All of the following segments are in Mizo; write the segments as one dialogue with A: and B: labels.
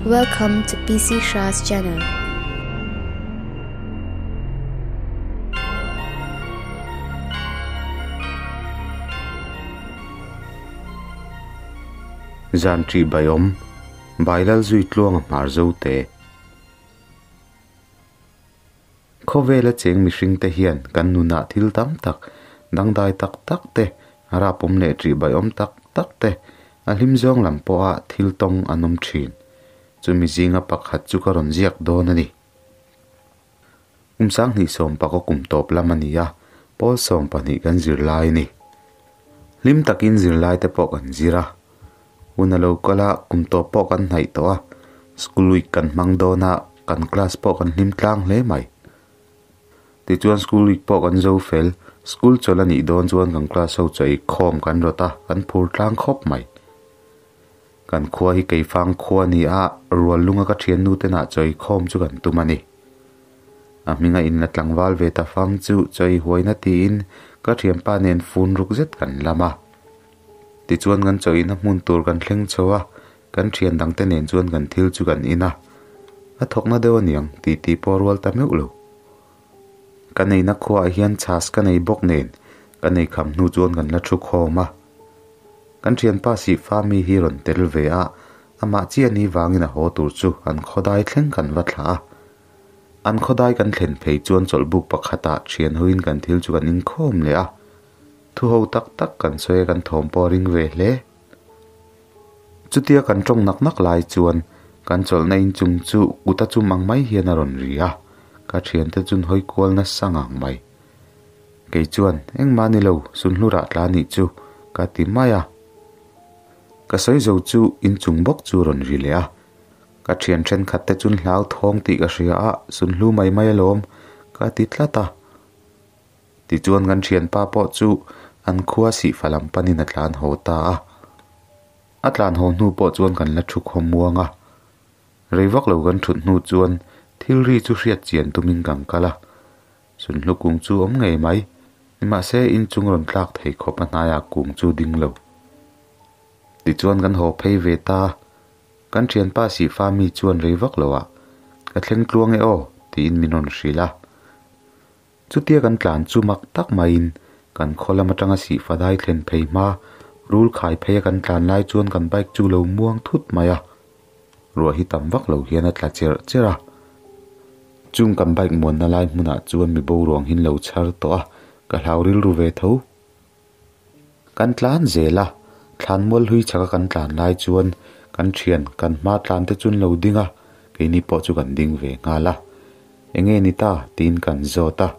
A: Welcome to PC Shah's channel.
B: Zan ṭih bai awm, bai lal zui tluang a hmar zo te. Khawvela cheng mihringte hian kan nunah thil tam tak, dangdai tak tak te, rapawm leh ṭihbaiawm tak tak te, a hlim zawng lam pawha thil tawng an awm ṭhin. Chumi zinga pakhat chu ka rawn ziak dawn a ni. Kum sanghnih sawm pakaw kum tawp lam a ni a, pawl 12 kan zirlai a ni. Hlim takin zirlai te pawh kan zir a. Hun a lo kal a, kum tawp pawh kan hnaih tawh a, school week kan hmang dawn a, kan class pawh kan hlim tlang hle mai. Tichuan school week pawh kan zo fel, school chawlh a nih dawn chuan kan class ho chaw eikhawm kan rawt a, kan phur tlang khawp mai. Kan khua hi Keifang khua a ni a, rual lunga ka thiannu te nah chaw eikhawm chu kan tum a ni. A hminga inla tlangval ve ta fang chu chaw ei huaina tiin ka thianpa nen fun ruk zet kan lam a. Tichuan kan chaw ina hmun tur kan thleng chho a, kan thian dangte nen chuan kan thil chu kan in a. A thawkna deuh aniang tih tih pawh a rual ta meuh lo. Ka neihna khuaah hian chhas ka nei bawk nen ka nei kham hnu chuan kan la thu khawm a. Kan thianpa Sihfa mi hi rawn tel ve a, amah chiah ni vangin a haw tur chu an khawdai thleng kan va thlah a. An khawdai kan thlen phei chuan chawlhbuk pakhatah thian hoin kan thil chu kan inkhawm leh a. Thu ho tak tak kan sawi a kan thawm pawh a ring ve hle. Chutia kan tawng nak nak lai chuan kan chawlhna inchung chu kut a chum ang mai hian a rawn ri a, ka thiante chun hawi kual nasa ngang mai. Kei chuan, Engmah ni lo, Sunhlurah tla nih chu, ka ti mai a. Ka sawi zo chu inchung bawk chu a rawn ri leh a, ka thian thenkhat te chun hlau thawng tih ka hria a, Sunhlu mai mai alawm, ka ti tlat a. Tichuan kan thianpa pawh chu an khua sihfa lam panin a tlan haw ta a. A tlan haw hnu pawh chuan kan la thu khawm muang a. Rei vak lo kan thut hnu chuan thil ri chu hriat chian tumin kan kal a. Sunhlu kung chu awm ngei mai, nimahse inchung rawn tlak thei khawp a hnaiah kung chu ding lo. Tichuan kan haw phei ve ta a. Kan thianpa sihfa mi chuan rei vak lo ah, Ka thleng tluang e aw, tiin min rawn hrilh a. Chutia kan tlan chu mak tak maiin kan khaw lam atanga sihfa dai thlen phei hma rul khai phei a kan tlan lai chuan kan bike chu lo muang thut mai a, ruah hi tam vak lo hian a tla cherh cherh a. Chung kan bike muanna lai hmunah chuan mi boruang hin lo chhar tawh a, ka hlau rilru ve tho. Kan tlan zel a, thlan mual hlui chhaka kan tlan lai chuan kan thian kan hma tlan te chu an lo ding a, keini pawh chu kan ding ve nghal a. Enge ni ta? tiin kan zawt a.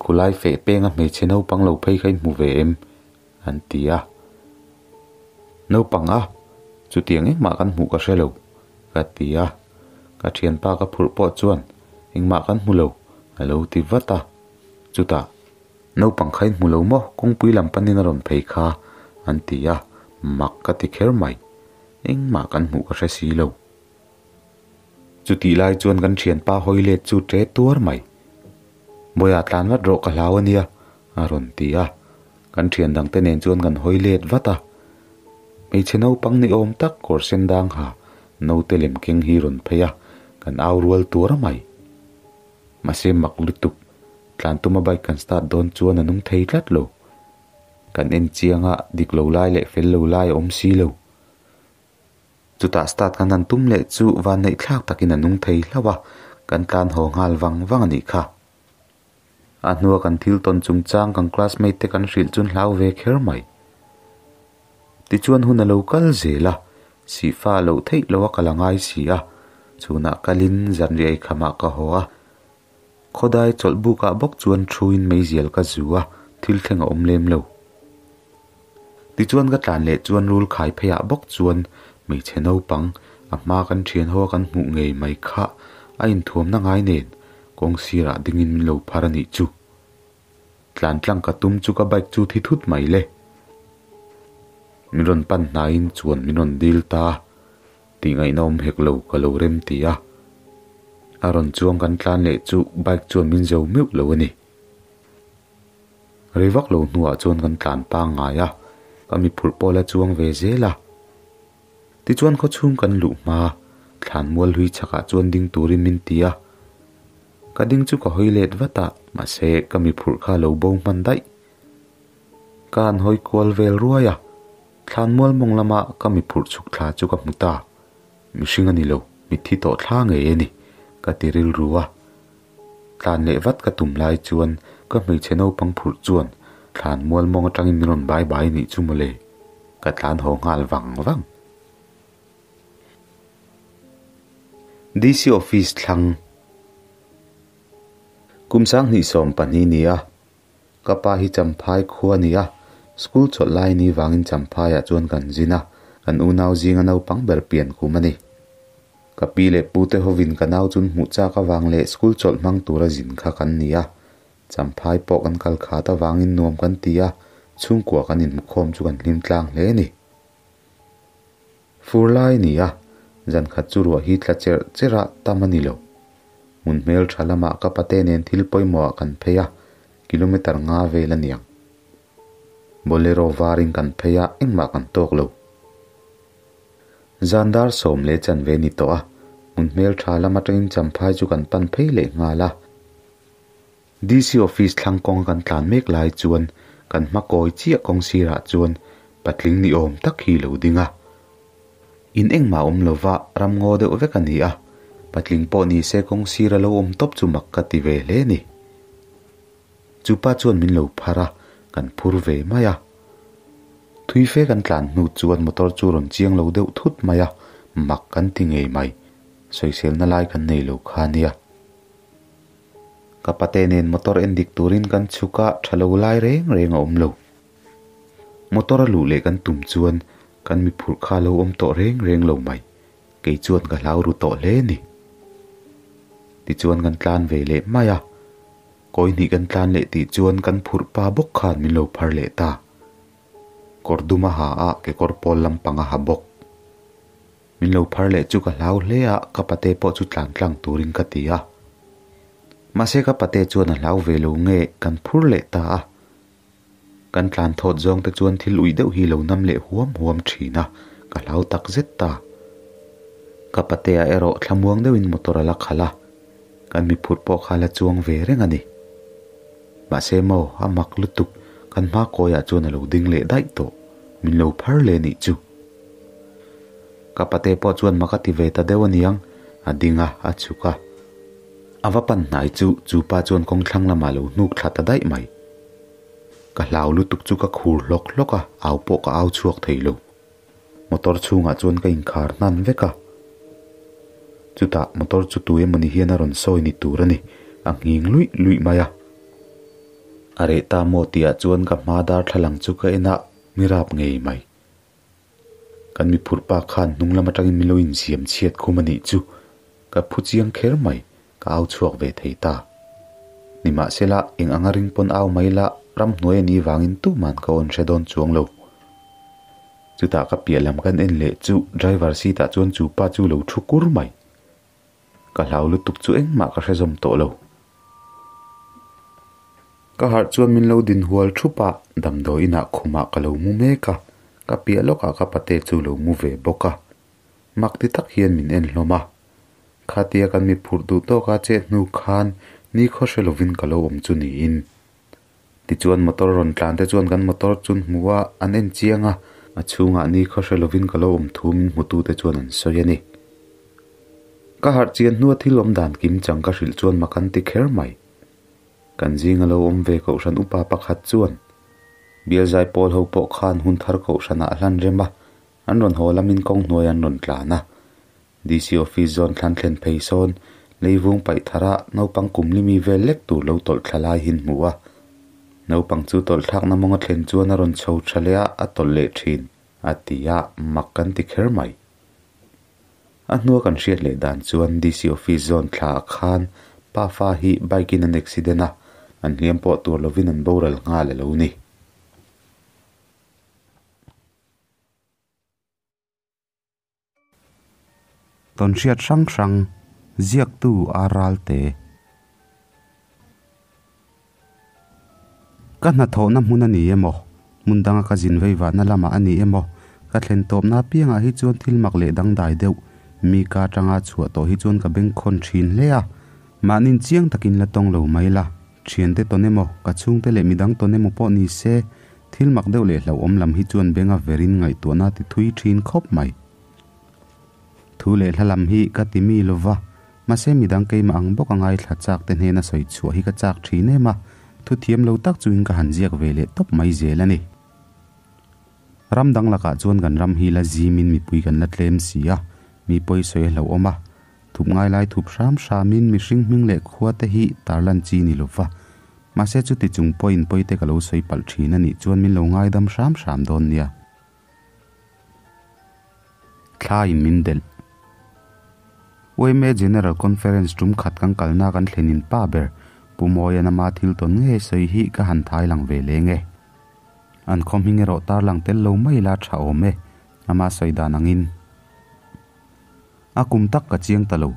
B: Khulai feh penga hmeichhe naupang lo phei kha i hmu ve em? an ti a. Naupang a, chutiang engmah kan hmuh ka hre lo, ka ti a. Ka thianpa ka phurh pawh chuan engmah kan hmu lo, a lo ti vat a. Chutah. Naupang kha in hmu lo maw? Kawngpui lam panin a rawn phei kha, an ti a, mak ka ti kher mai. Engmah kan hmuh ka hre si lo. Chutih lai chuan kan thianpa hawi let chu ṭe tuar mai. Bawiah tlan vat rawh ka hlau a nia, a rawn ti a. Kan thian dangte nen chuan kan hawi let vat a. Hmeichhe naupang ni awm tak kawr sen dang ha naute lem keng hi rawn phei a, kan au rual tuar mai. Mahse mak lutuk, tlan tuma bike kan start dawn chuan a nung thei tlat lo. Kan en chiang a, dik lo lai leh fel lo lai a awm si lo. Chutah start kan han tum leh chu van neih thlak takin a nung thei hlauh a, kan tlan haw nghal vang vang a nih kha. A hnua kan thil tawn chungchang kan classmate te kan hrilh chuan hlau ve kher mai. Tichuan hun a lo kal zel a, sihfa a loh theih loh a kal a ngai si a, chhunah kalin zanriah eikhamah ka haw a. Khawdai chawlh bukah bawk chuan thuin meizial ka zu a, thil thleng a awm lem lo. Tichuan ka tlan leh chuan rul khai pheiah bawk chuan hmeichhe naupang a hma kan thian ho a kan hmuh ngei mai kha a inthuamna ngai nen kawng sirah dingin min lo phar a nih chu. Tlan tlang ka tum chu ka bike chu thi thut mai le. Min rawn pan hnaiin chuan min rawn dil ta a, tih ngaihna awm hek lo ka lo rem ti a. A rawn chuang kan tlan leh chu bike chuan min zo meuh lo a ni. Rei vak lo hnuah chuan kan tlan pangngai a, ka mi phurh pawh la chuang ve zel a. Tichuan khawchhung kan luh hma. Thlanmual hlui chhakah chuan ding turin min ti a. Ka ding chu ka hawi let vat a, mahse ka mi phurh kha a lo bo hman daih. Ka han hawi kual vel ruai a, thlanmual mawng lama ka mi phurh chhuk thla chu ka hmu ta. Mihring a ni lo, mitthi tawh thla ngei a ni, ka ti rilru a. Tlan leh vat ka tum lai chuan ka hmeichhe naupang phurh chuan thlanmual mawng atangin min rawn bai bai nih chu mawle, ka tlan haw nghal vang vang. DC Office thlang Kum 2022 ni a, ka pa hi Champhai khua a ni a, school chawlh lai ni vangin Champhaiah chuan kan zin a, kan unau zinga naupang ber pian kum a ni. Ka pi leh pu te hovin ka nau chun hmuh chak avang leh school chawlh hmang tura zin kha kan ni a, Champhai pawh kan kal khat avangin nuam kan ti a, chhungkua kan inhmukhawm chu kan hlim tlang hle a ni. Fur lai a ni a, zan khat chu ruah hi tla cherh cherh a tam a ni lo. Hmun hmel tha lamah ka pate nen thil pawimawhah kan phei a, kilometer nga vel a niang. Bolero varin kan phei a, engmah kan tawk lo. Zan dar sawm leh chanve ni tawh a, hmun hmel tha lam atangin Champhai chu kan pan phei leh nghal a. DC office thlang kawnga kan tlan mek lai chuan kan hma kawi chiah kawng sirah chuan patling ni awm tak hi lo ding a. In engmah awm lova ram ngaw deuh vek a ni a, patling pawh ni se kawng sira lo awm tawp chu mak ka ti ve hle a ni. Chupa chuan min lo phar a, kan phur ve mai a. Thui fe kan tlan hnu chuan motor chu rawn chiang lo deuh thut mai a, mak kan ti ngei mai. Sawiselna lai kan nei lo kha nia. Ka pate nen motor en dik turin kan chhuk a, tha lo lai reng reng a awm lo. Motor a luh leh kan tum chuan kan mi phurh kha a lo awm tawh reng reng lo mai. Kei chuan ka hlau ru tawh hle ni. Tichuan kan tlan ve leh mai a, kawi hnih kan tlan leh tih chuan kan phurh pa bawk khan min lo phar leh ta. Kawr dum a ha a, kekawr pawl lampang a ha bawk. Min lo phar leh chu ka hlau hle a, ka pate pawh chu tlan tlang turin ka ti a. Mahse ka pate chuan a hlau ve lo nge kan phur leh ta a. Kan tlan thawt zawng te chuan thil uih deuh hi lo nam leh huam huam thin a, ka hlau tak zet ta. Ka patea erawh thlamuang deuhin motor a la khalh a, kan mi phurh pawh kha la chuang ve reng a ni. Mahse maw, a mak lutuk, kan hma kawiah chuan a lo ding leh daih tawh, min lo phar leh nih chu. Ka pate pawh chuan mak a ti ve ta deuh aniang, a ding a, a chhuk a. A va pan hnai chu, chu pa chuan kawng thlang lamah lo hnuk thla ta daih mai. Ka hlau lutuk chu ka khur hlawk hlawk a, au pawh ka au chhuak thei lo. Motor chhungah chuan ka inkhar hnan vek a. Chutah motor chu tu emawni hian a rawn sawi ni tur a ni, a nghing luih luih mai a. A reh ta maw tihah chuan ka hma darthlalang chu ka en a, mi rap ngei mai. Kan mi phurh pa khan hnung lam atangin min lo insiam chhiat khum a nih chu ka phu chiang kher mai, ka au chhuak ve thei ta. Nimahsela, eng anga ring pawn au mai la, ramhnuai a nih vangin tuman ka awn hre dawn chuang lo. Chutah ka piah lam kan en leh chu driver seat ah chuan chu pa chu lo thu kur mai. Ka hlau lutuk chu engmah ka hre zawm tawh lo. Ka harh chuan min lo din hual thup a, damdawi inah khumah ka lo mu mek a, ka piah lawkah ka pate chu lo mu ve bawk a. Mak ti tak hian min en hlawm a. Khatia kan mi phurh duh tawka chet hnu khan ni khaw hre lovin ka lo awm chu niin. Tichuan motor rawn tlan te chuan kan motor chu an hmu a, an en chiang a, a chhungah ni khaw hre lovin ka lo awm thu min hmutu te chuan an sawi a ni. Ka harh chian hnua thil awm dan kim chang ka hrilh chuan mak an ti kher mai. Kan zinga lo awm ve kohhran upa pakhat chuan Bialzai pawl ho pawh khan hun thar kohhranah a hlan rem a, an rawn haw lamin kawng hnuai an rawn tlan a. DC office zawn thlan thlen phei sawn leivung paih thar a naupang kum limi vel lek tur lo tawlh thla lai hi an hmu a. Naupang chu tawlh thlakna mawnga thlen chuan a rawn chho tha leh a, a tawlh leh thin, a ti a, mak kan ti kher mai. A hnua kan hriat leh dan chuan DC office zawn thla ah khan pa fa hi bike in an accident a, an hliam pawh tur lovin an boral nghal a lo ni.
C: Tawnhriat hrang hrang ziaktu a ralte. Ka hnathawhna hmun a ni emaw, hmun danga ka zin veivahna lamah a ni emaw, ka thlen tawpna apiangah hi chuan thil mak leh dangdai deuh Mi ka atanga chhuah tawh hi chuan ka bengkhawn thin hle a, mahni'n chiang takin la tawng lo mai la, thiante tawn emaw, ka chhungte leh midang tawn emaw pawh ni se, thil mak deuh leh hlauhawm lam hi chuan benga verin ngaihtuahna ti thui thin khawp mai. Thu leh hla lam hi ka ti mi lova, mahse midang keimah ang bawk a ngaithla chak te hnena sawi chhuah hi ka chak thin em a, thu thiam lo tak chuin ka han ziak ve leh tawp mai zel a ni. Ram dang lakah chuan kan ram hi la zimin mipui kan la tlem si a, mi pawi sawi a hlauhawm a. Thup ngai lai thup hram hramin mihring hming leh khua te hi tarlan chi ni lova. Mahse chuti chung pawhin pawi te ka lo sawi palh thin a nih chuan min lo ngaidam hram hram dawn nia. Thla in min delh. Yma General Conference tum khat kan kalna kan thlenin pa ber Pu Mawian ama thil tawn ngei sawi hi ka han thai lang ve leng e. An khaw hming erawh tarlang tel lo mai la tha awm e, ama sawi dan angin. A kum tak ka chiang ta lo.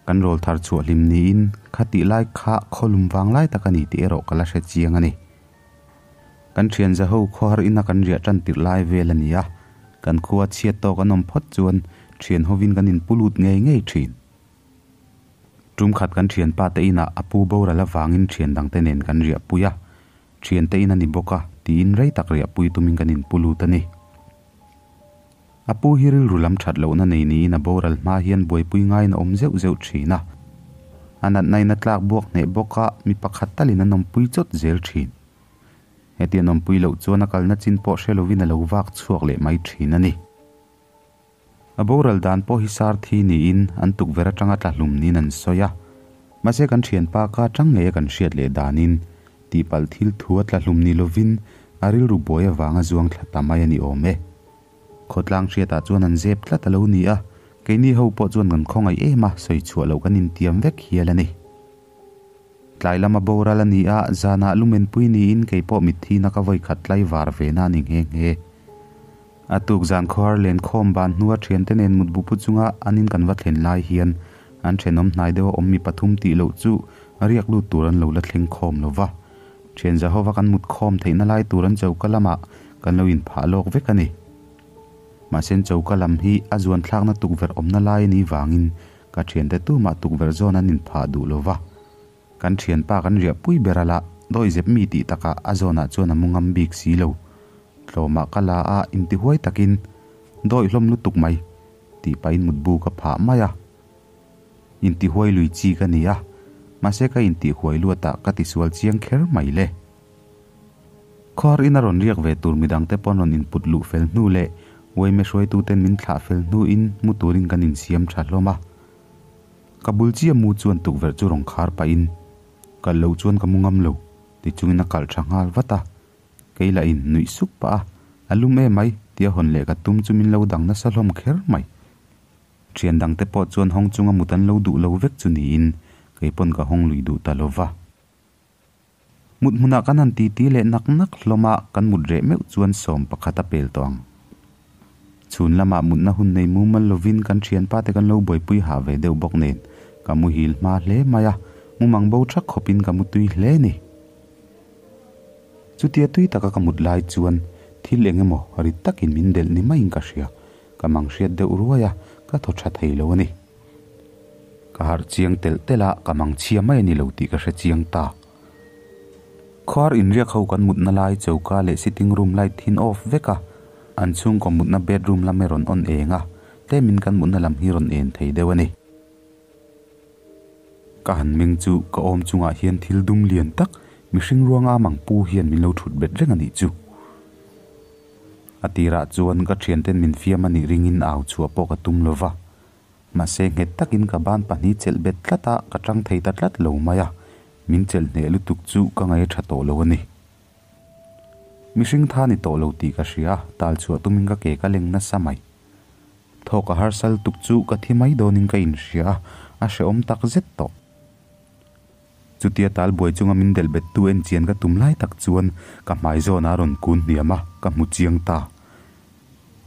C: Kan rawl thar chhuah hlim niin kha tih lai kha khawlum vang lai tak a ni tih erawh ka la hre chiang a ni. Kan thian zaho khawhar ina kan riah tan tirh lai vel a ni a, kan khua chhiat tawk an awm phawt chuan thian hovin kan inpu lut ngei ngei thin. Tum khat kan thianpa te inah a pu boral avangin thian dangte nen kan riahpui a, Thiante in a ni bawk a, tiin rei tak riahpui tumin kan inpu lut a ni. A pu hi rilru lam that lohna nei niin a boral hma hian buaipui ngaiin a awm zeuh zeuh thin a. A natna in a tlak buak hneh bawk a, mi pakhat talin an awmpui chawt zel thin. Heti an awmpui loh chuan a kalna chin pawh hre lovin a lo vak chhuak leh mai thin a ni. A boral dan pawh hi sar thi niin an tukverh atanga tla hlum niin an sawi a. Mahse kan thianpa ka atang ngei a kan hriat leh danin tihpalh thil thu a tla hlum ni lovin a rilru buai avanga zuang thla ta mai a ni awm e. Khawtlang hriatah chuan an zep tlat a lo ni a, keini ho pawh chuan kan khawngaih em a, sawi chhuah loh kan intiam vek hial a ni. Tlai lama boral a ni a, zanah lumenpui niin kei pawh mitthi na ka vawi khat tlai var ve na a ni nghe nghe. A tuk zan khawhar len khawm ban hnua thiante nen mut bu pu chunga an in kan va thlen lai hian an thenawm hnai deuha awm mi pathum tih loh chu riak lut tur an lo la thleng khawm lo va. Thian Zahova kan mut khawm theihna lai tur an choka lamah kan lo inphah lawk vek a ni. Mahse an choka lam hi a zuan thlakna tukverh awmna lai a nih vangin ka thiante tumah tukverh zawn an inphah duh lo va. Kan thianpa kan riahpui ber a lah, dawihzep mi tih takah a zawnah chuan a mu ngam bik si lo. Tlawmah ka la a, intihuai takin, Dawih hlawm lutuk mai, tih pahin mutbu ka phah mai a. Intihuai lui chi ka ni a, mahse ka intihhuai luatah ka tisual chiang kher mai le. Khawhar in a rawn riak ve tur midangte pawn rawn input luh fel hnu leh uaime hruaituten min thlah fel hnuin mu turin kan insiam tha hlawm a. Ka bul chiah mu chuan tukverh chu rawn khar pahin, Kalh loh chuan ka mu ngam lo, ti chungin a kalh tha nghal vat a. Kei lah in nuih suk pah a, A lum em mai, tia hawn leh ka tum chu min lo dang nasa hlawm kher mai. Thian dangte pawh chuan hawng chunga mut an lo duh lo vek chu niin kei pawn ka hawng lui duh ta lo va. Mut hmunah kan han titi leh nak nak hlawm a, kan mut reh meuh chuan sawm pakhat a pel tawh ang. Chhun lamah mutna hun nei mumal lovin kan thianpa te kan lo buaipui hah ve deuh bawk nen ka muhil hma hle mai a, mumang bo thak khawpin ka mutui hle ni. Chutia tui taka ka mut lai chuan thil eng emaw rit takin min delh ni maiin ka hria, ka mang hriat deuh ruai a, ka thaw tha thei lo a ni. Ka harh chiang telh telh a, ka mang chhia mai a ni lo tih ka hre chiang ta. Khuar inriak ho kan mutna lai choka leh sitting room light thin off vek a, an chhungkaw mutna bedroom lam e rawn on eng a, tlemin kan mutna lam hi rawn en thei deuh a ni. Ka han meng chu ka awm chungah hian thil dum lian tak mihring ruanga mang pu hian min lo thut bet reng a nih chu. A tirah chuan ka thianten min fiam a nih ringin au chhuah pawh ka tum lo va. Mahse nghet takin ka ban pahnih chelh bet tlat a, ka tang thei ta tlat lo mai a, min chelh hneh lutuk chu ka ngaih a tha tawh lo a ni. Mihring tha ni tawh lo tih ka hria a, tal chhuah tumin ka ke ka leng nasa mai. Thawk a harsa lutuk chu ka thi mai dawnin ka inhria a, a hrehawm tak zet tawh. Chutia tal buai chunga min delh bettu en chian ka tum lai tak chuan ka hmai zawnah a rawn kun hniam a, ka hmu chiang ta.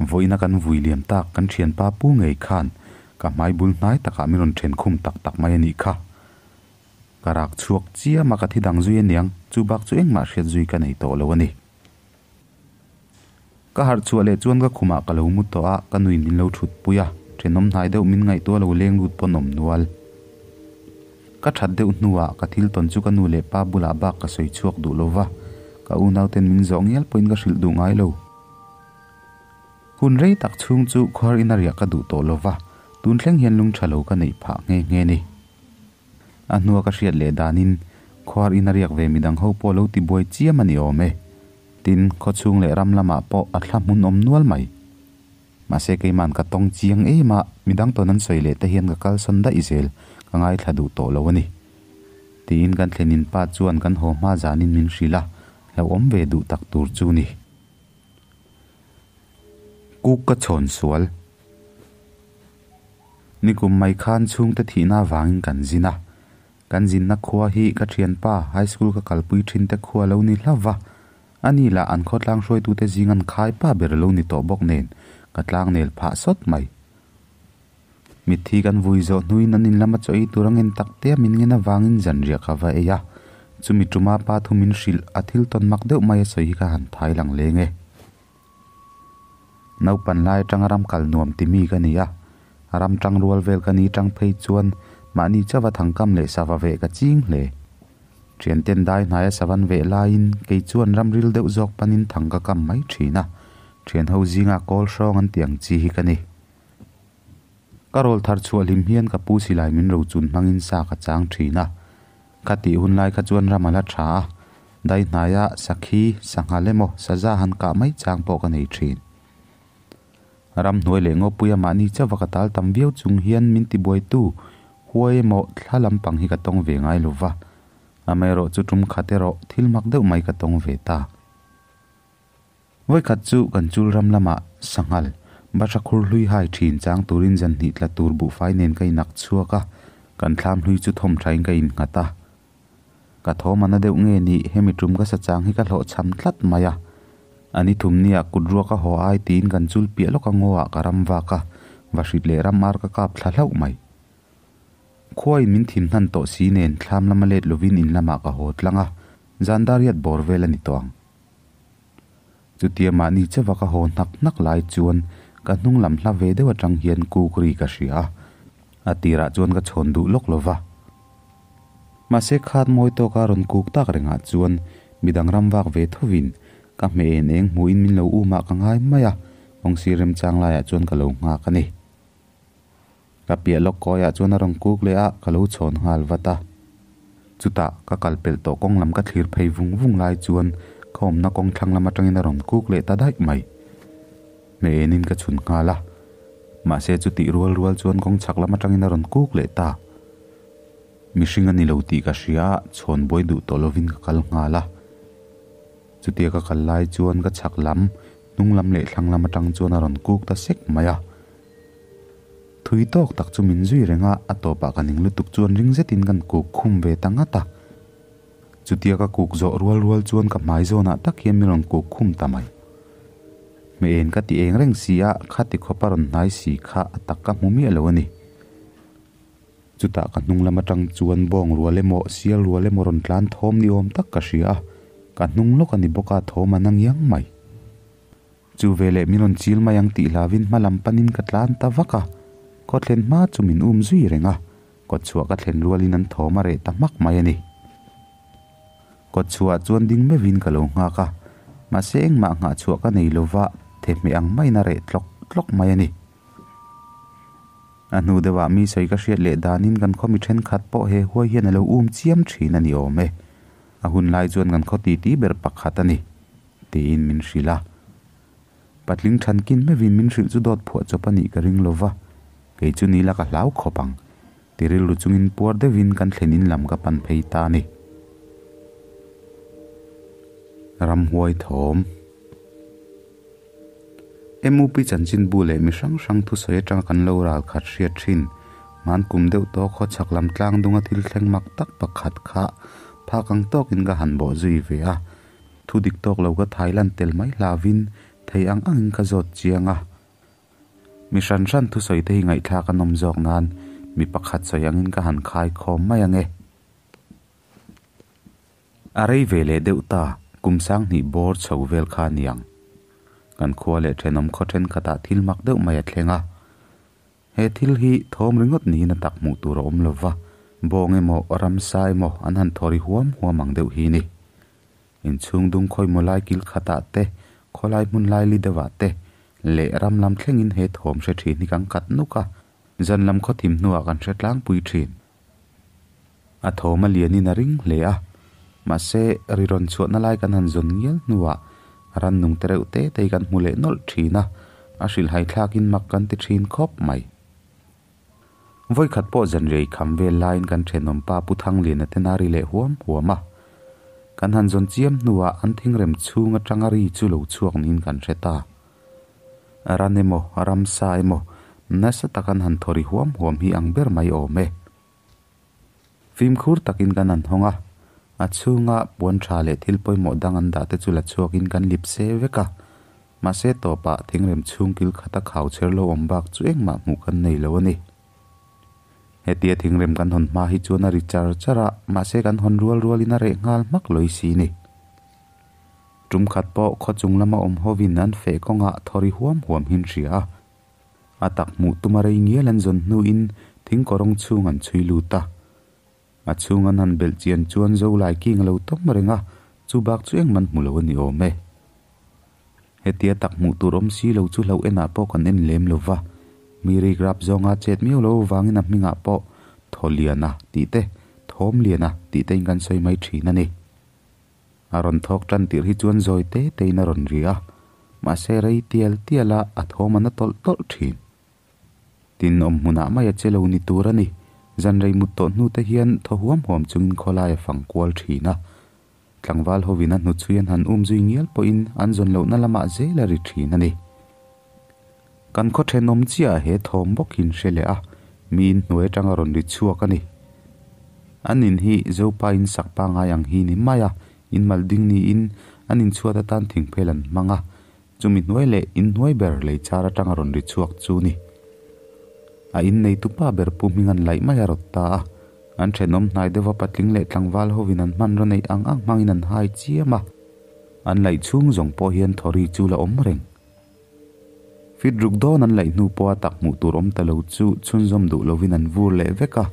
C: Vawiina kan vui liam tak kan thianpa pu ngei khan ka hmai bul hnai takah min rawn then khum tak tak mai a nih kha. Ka rak chhuak chiam a, ka thi dang zui aniang, chu bak chu engmah hriat zui ka nei tawh lo a ni. Ka harh chhuah leh chuan ka khumah ka lo mu tawh a, ka nuin min lo thut pui a. Thenawm hnai deuh min ngaihtuah lo leng lut pawn awm nual. Ka that deuh hnuah ka thil tawn chu ka nu leh pa bulah bak ka sawi chhuak duh lo va, ka unauten min zawh ngial pawhin ka hrilh duh ngai lo. Hun rei tak chhung chu khuar ina riah ka duh tawh lo va, tun thleng hian lung tha lo ka neih phah nghe nghe ni. A hnua ka hriat leh danin khuar ina riak ve midang ho pawh lo ti buai chiam a ni awm e. Tin, khawchhung leh ram lamah pawh a thla hmun awm nual mai. Mahse keima'n ka tawng chiang em a, midang tawn an sawi leh te hian ka kalsawn daih zel, ka ngaithla duh tawh lo a ni. Tiin kan thlenin pa chuan kan haw hma zanin min hrilh a, hlauhawm ve duh tak tur chu ni. Kuk ka chhawn sual. Nikum mai khan chhungte thihna avangin kan zin a, kan zinna khua hi ka thianpa high school ka kalpui thin te khua lo ni hlauh va, Ani lah an khawtlang hruaitute zing an khai pa ber lo ni tawh bawk nen ka tlang nel phah sawt mai. Mitthi kan vui zawh hnuin an in lama chaw ei tur a ngen tak te a min ngen avangin zanriah ka va ei a, chumi tuma pa thu min hrilh a thil tawn mak deuh mai a sawi hi ka han thai lang leng e. Naupan lai atanga ram kal nuam ti mi ka ni a, ram tang rual vel ka ni tang phei chuan mahni chauva thangkam leh sava veh ka ching hle. Thianten dai hnaia savan veh laiin kei chuan ramril deuh zawk panin thang ka kam mai thin a, thian ho zinga kawl hrawng an tih ang chi hi ka ni. Ka rawl thar chhuah hlim hian ka pu silai min ro chun hmangin sa ka chang thin a, kha tih hun lai kha chuan ram a la tha a, dai hnaia sakhi, sanghal emaw saza han kah mai chang pawh ka nei thin. Ramhnuai leh Ngawpuia mahni chauha ka tal tam viau chung hian min tibuaitu huai emaw thla lampang hi ka tawng ve ngai lo va, amaherawh chu tum khat erawh thil mak deuh mai ka tawng ve ta. Vawikhat chu kan chul ram lamah sanghal, bahra khur hlui hai thin chang turin zan hnih tla tur buhfai nen ka inak chhuak a, kan thlam hlui chu thawm thain ka innghat a. Ka thawm ana deuh nge ni, hemi tum ka sa chang hi ka hlawhchham tlat mai a. A ni thum nia kut ruak a haw ai tiin kan chul piah lawk a ngaw ah ka ram vak a, vahrit leh ram ar ka kap thla hlauh mai. Khuain min thim hnan tawh si nen thlam lama let lovin in lamah ka haw tlang a, zan dariat bawr vel a ni tawh ang. Chutia mahni chauha ka haw hnak hnak lai chuan ka hnung lam hla ve deuh atang hian kuk ri ka hria a, a tirah chuan ka chhawn duh lawk lova. Mahse khat mawi tawka rawn kuk tak rengah chuan midang ram vak ve thovin ka hmeh en eng hmuhin min lo umah ka ngai mai a, kawngsir remchang laiah chuan ka lo nghak a ni. Ka piah lawk kawiah chuan a rawn kuk leh a, ka lo chhawn nghal vat a. Chutah ka kal pelh tawh kawng lam ka thlir phei vung vung lai chuan ka awmna kawng thlang lam atangin a rawn kuk leh ta daih mai. Hmeh enin ka chhun nghal a, mahse chutih rual rual chuan kawng chhak lam atangin a rawn kuk leh ta. Mihring a ni lo tih ka hria a, chhawn buai duh tawh lovin ka kal nghal a. Chutia ka kal lai chuan ka chhak lam, hnung lam leh thlang lam atang chuan a rawn kuk ta sek mai a. Thui tawk tak chu min zui reng a, a tawpah ka ning lutuk chuan ring zetin kan kuk khum ve ta ngat a. Chutia ka kuk zawh rual rual chuan ka hmai zawnah tak hian min rawn kuk khum ta mai. Hmeh en ka ti eng reng si a, khati khawpa rawn hnai si kha a tak ka hmu miah lo a ni. Chutah ka hnung lam atang chuan bawng rual emaw sial rual emaw rawn tlan thawm ni awm tak ka hria a, ka hnung lawk a ni bawk a, thawm an a ngiang mai. Chu veleh min rawn chil mai ang tih hlavin hma lam panin ka tlan ta vak a, khaw thlen hma chu min um zui reng a, kawtchhuah ka thlen rualin an thawm a reh ta hmak mai a ni. Kawtchhuah chuan ding meuhin ka lo nghak a, mahse engmah nghahchhuah ka nei lova, thehmeh ang maiin a reh tlawk tlawk mai a ni. A hnu deuhah mi sawi ka hriat leh danin kan khaw mi thenkhat pawh he huai hian a lo um chiam thin a ni awm e. A hun lai chuan kan khaw titi ber pakhat a ni, tiin min hrilh a. Patling thankin meuhin min hrilh chu dawt phuah chawp a nih ka ring lo va, kei chu ni la ka hlau khawp ang, ti rilru chungin puar deuhin kan thlen in lam ka pan phei ta a ni. Ramhuai thawm. MUP chanchinbu leh mi hrang hrang thusawi atanga kan lo ral khat hriat thin. Hman kum deuh tawh khaw chhak lam tlang dunga thil thleng mak tak pakhat kha phak ang tawkin ka han bawh zui ve a. Thu dik tawk lo ka thai lan tel mai hlavin thei ang angin ka zawt chiang a. Mi hran hran thusawi te hi ngaihthlak a nawm zawk nan mi pakhat sawi angin ka han khai khawm mai ange. A rei ve leh deuh ta, kum sanghnih bawr chho vel kha a niang. Kan khua leh thenawm khaw thenkhatah thil mak deuh mai a thleng a. He thil hi thawm ringawt niin a tak hmuh tur a awm lo va, bawng emaw ramsa emaw an han thaw ri huam huam ang deuh hi ni. Inchhung dung khawimaw lai kil khatah te, khawlai hmun lai li deuhah te leh ram lam thlengin he thawm hre thin hi kan kat nuk a, zan lam khaw thim hnuah kan hre tlangpui thin. A thawm a lianin a ring hle a, mahse ri rawn chhuahna lai kan han zawn ngial hnuah rannung te reuh te te hi kan hmu leh nawlh thin a, a hrilhhai thlakin mak kan ti thin khawp mai. Vawikhat pawh zanriai kham vel laiin kan thenawm pa Pu Thangliana te na ri leh huam huam a. Kan han zawn chiam hnuah an thingrem chhung atanga ri chu lo chhuak niin kan hre ta. Ran emaw, ramsa emaw, nasa tak an han thaw ri huam huam hi ang ber mai awm e. Fimkhur takin kan han hawng a, a chhunga puan tha leh thil pawimawh dang an dah te chu la chhuakin kan lip se vek a. Mahse tawpah thingrem chhung kil khata khau chher lo awm bak chu engmah hmuh kan nei lo a ni. Hetia thingrem kan hawn hma hi chuan a ri char char a, mahse kan hawn rual rualin a reh nghal hmak lawi si ni. Tum khat pawh khaw chung lama awm hovin an feh kawngah thaw ri huam huam hin hria a. A tak hmuh tuma rei ngial an zawn hnuin thing kawrawng chhung an chhui lut a. A chhung an han belh chian chuan zo lai king a lo tawm reng a, chu bak chu engmah an hmu lo a ni awm e. Hetia tak hmuh tur awm si lo chu hlauh enah pawh kan en lem lo va, mi rik rap zawnga chet miau lo avangin a hmingah pawh Thaw Liana tih te, Thawm Liana tih te in kan sawi mai thin a ni. A rawn thawk tan tirh hi chuan zawi te tein a rawn ri a, mahse rei tial tial a a thawm a na tawlh tawlh thin. Tin, awm hmunah mai a che lo ni tur a ni. Zan rei mut tawh hnu te hian thaw huam huam chungin khawlai a fang kual thin a. Tlangval hovin a hnuchhui an han um zui ngial pawhin an zawn lohna lamah zel a ri thin a ni. Kan khaw thenawm chiah he thawm bawk hin hre leh a, miin hnuai atanga rawn ri chhuak a ni. An in hi Zopa in sak pangai ang hi ni mai a, in mal ding niin an inchhuat atan thingphel an hmang a, chumi hnuai leh in hnuai ber lei char atanga rawn ri chhuak chu ni. A in neitu pa ber pu hming an laih mai a rawt ta a, an thenawm hnai deuha patling leh tlangval hovin an hmanraw neih ang ang hmangin an hai chiam a, an laih chhung zawng pawh hian thawri chu la awm reng. Fit ruk dawn an laih hnu pawha tak hmuh tur awm ta lo chu chhunzawm duh lovin an vur leh vek a,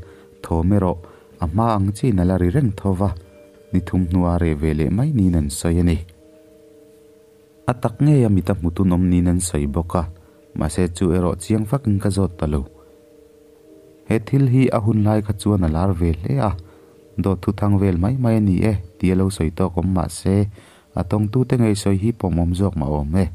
C: thawm erawh a hma ang chiin a la ri reng tho va, ni thum hnua reh ve leh mai niin an sawi a ni. A tak ngei a mit a hmutun awm niin an sawi bawk a, mahse chu erawh chiang vakin ka zawt ta lo. He thil hi a hun lai kha chuan a lar ve hle a, dawt thu thang vel mai mai a ni e tih a lo sawi tawk awm mahse a tawngtute ngei sawi hi pawmawm zawk mah awm e.